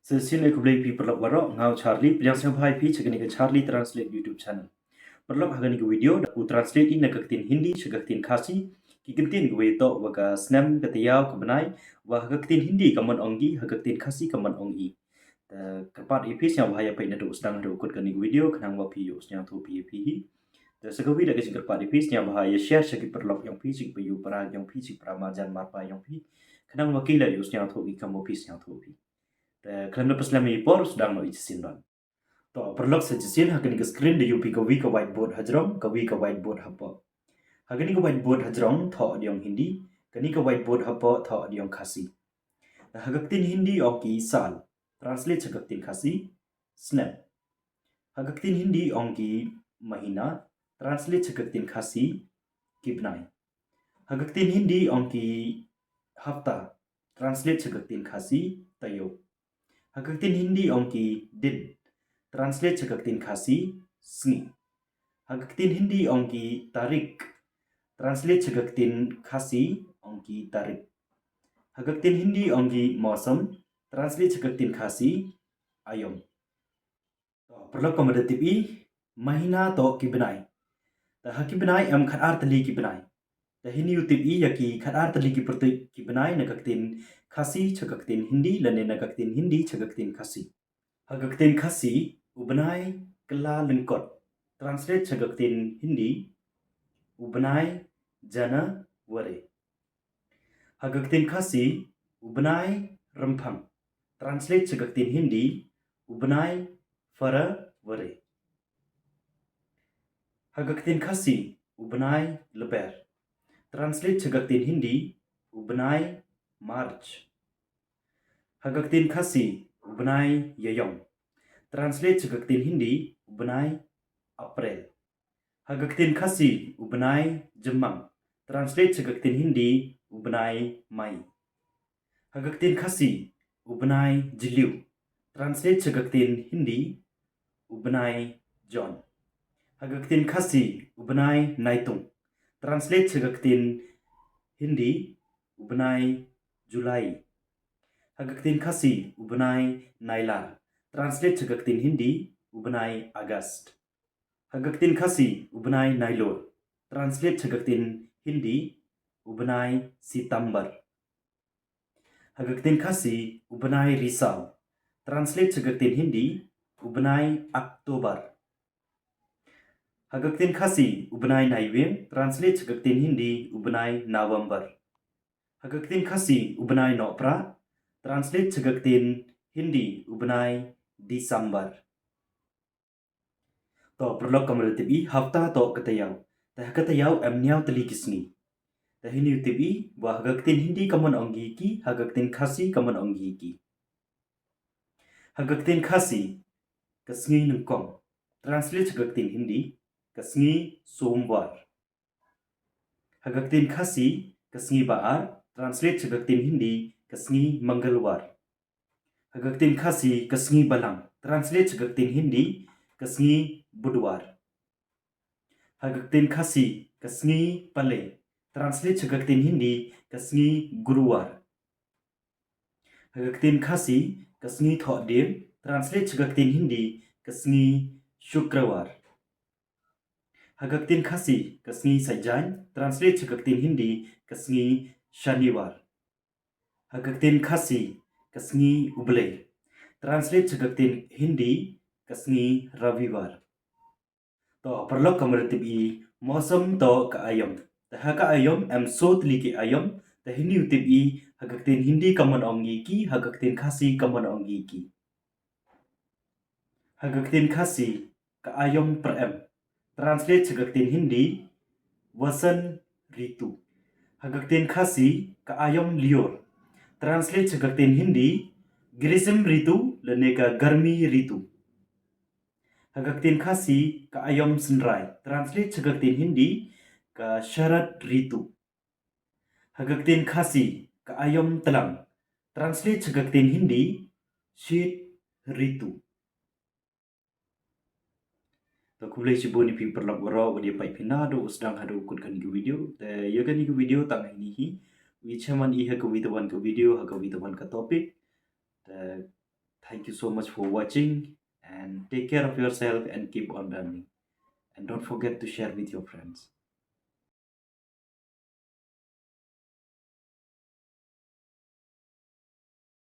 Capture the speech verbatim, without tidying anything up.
Sa shisien khublei phi paralok baroh, nga u Charlie, pdiang sngewbha ïa phi sha kane ka Charlie Translate YouTube channel. Paralok, ha kane ka video da u translate ïa na ka ktien Hindi sha ka ktien Khasi, ki kyntien kiba ïatoh wa ka snem, ka taïew, ka bnai, wa ha ka ktien Hindi ka mon ong ki, ha ka ktien Khasi ka mon ong i. Te kyrpad ïa phi sngewbha ïa peit naduh sdang haduh kut kane ka video khnang wa phi ïoh sngewthuh phi ïa phi hi. Te sa kawei da ka jingkyrpad ïa phi sngewbha ïa share sha ki paralok ïong phi, sha ki paidbah ïong phi, sha ki para marjan marpa ïong phi, khnang wa ki la ïoh sngewthuh ki kam wa phi sngewthuh phi. Te khlem da pynslem ïa i por, sdang noh ïa i shisien don. To paralok, sa shisien ha kane ka screen da ïoh phi kawei ka whiteboard hajrong, kawei ka whiteboard hapoh. Ha kane ka whiteboard hajrong thoh da ïong Hindi, kane ka whiteboard hapoh thoh da ïong Khasi. Ha ka ktien Hindi ong ki sal, translate sha ka ktien Khasi, snem. Ha ka ktien Hindi ong ki mahina, translate sha ka ktien Khasi, ki bnai. Ha ka ktien Hindi ong ki hafta, translate sha ka ktien Khasi, taïew. Ha ka ktien Hindi ong ki din, translate sha ka ktien Khasi, sngi. Ha ka ktien Hindi ong ki tarik, translate sha ka ktien Khasi ong ki tarik. Ha ka ktien Hindi ong ki mausam, translate sha ka ktien Khasi, aïom. To paralok, kumba da tip i, mahina toh ki bnai. Te ha ki bnai em khatar tylli ki bnai. Te hini u tip i ïa ki khatar tylli ki pyrtuid ki bnai na ka ktien Khasi sha ka ktien Hindi lane na ka ktien Hindi sha ka ktien Khasi. Ha ka ktien Khasi, u bnai Kyllalyngkot, translate sha ka ktien Hindi, u bnai January. Ha ka ktien Khasi, u bnai Rymphang, translate sha ka ktien Hindi, u bnai February. Ha ka ktien Khasi, u bnai Lber, translate sha ka ktien Hindi, u bnai March. Ha ka ktien Khasi, u bnai Ïaïong, translate sha ka ktien Hindi, u bnai April. Ha ka ktien Khasi, u bnai Jymmang, translate sha ka ktien Hindi, u bnai May. Ha ka ktien Khasi, u bnai Jylliew, translate sha ka ktien Hindi, u bnai June. Ha ka ktien Khasi, u bnai Naitung, translate sha ka ktien Hindi, u bnai July. Ha ka ktien Khasi, u bnai Nailar, translate sha ka ktien Hindi, u bnai August. Ha ka ktien Khasi, u bnai Nailur, translate sha ka ktien Hindi, u bnai September. Ha ka ktien Khasi, u bnai Risaw, translate sha ka ktien Hindi, u bnai October. Ha ka ktien Khasi, u bnai Naiwieng, translate sha ka ktien Hindi, u bnai November. Ha ka ktien Khasi, u bnai Nohprah, translate sha ka ktien Hindi, u bnai December. To paralok, kumba da tip i, hafta toh ka taïew. Te ha ka taïew em hynñiew tylli ki sngi. Te hini u tip i wa ha ka ktien Hindi ka mon ong ki, ha ka ktien Khasi ka mon ong ki. Ha ka ktien Khasi, ka sngi nyngkong, translate sha ka ktien Hindi, ka sngi Somwar. Ha ka ktien Khasi, ka sngi ba ar, translate sha ka ktien Hindi, ka sngi Mangalwar. Ha ka ktien Khasi, ka sngi ba lang, translate sha ka ktien Hindi, ka sngi Budwar. Ha ka ktien Khasi, ka sngi Pale, translate sha ka ktien Hindi, ka sngi Guruwar. Ha ka ktien Khasi, ka sngi Thohdieng, translate sha ka ktien Hindi, ka sngi Shukrwar. Ha ka ktien Khasi, ka sngi Saitjaiñ, translate sha ka ktien Hindi, ka sngi Shaniwar. Ha ka ktien Khasi, ka sngi U Blei, translate sha ka ktien Hindi, ka sngi Raviwar. To paralok, kumba da tip i, mausam toh ka aïom. Te ha ka aïom em soo tylli ki aïom. Te hini u tip i, ha ka ktien Hindi ka mon ong ki, ha ka ktien Khasi ka mon ong ki. Ha ka ktien Khasi, ka aïom pyrem, translate sha ka ktien Hindi, Vasant Ritu. Ha ka ktien Khasi, ka aïom lyiur, translate sha ka ktien Hindi, Grisim Ritu lane ka Garmi Ritu. Ha ka ktien Khasi, ka aïom synrai, translate sha ka ktien Hindi, ka Sharad Ritu. Ha ka ktien Khasi, ka aïom tlang, translate sha ka ktien Hindi, Shit Ritu. To khublei shibun ïa phi paralok baroh, wat ïa peit phi naduh sdang haduh kut kane ka video. Te ïa kane ka video tang hini hi. Wi chaman i ha kawei tawon ka video, ha kawei tawon ka topic. Te Thank you so much for watching, and take care of yourself and keep on learning. And don't forget to share with your friends.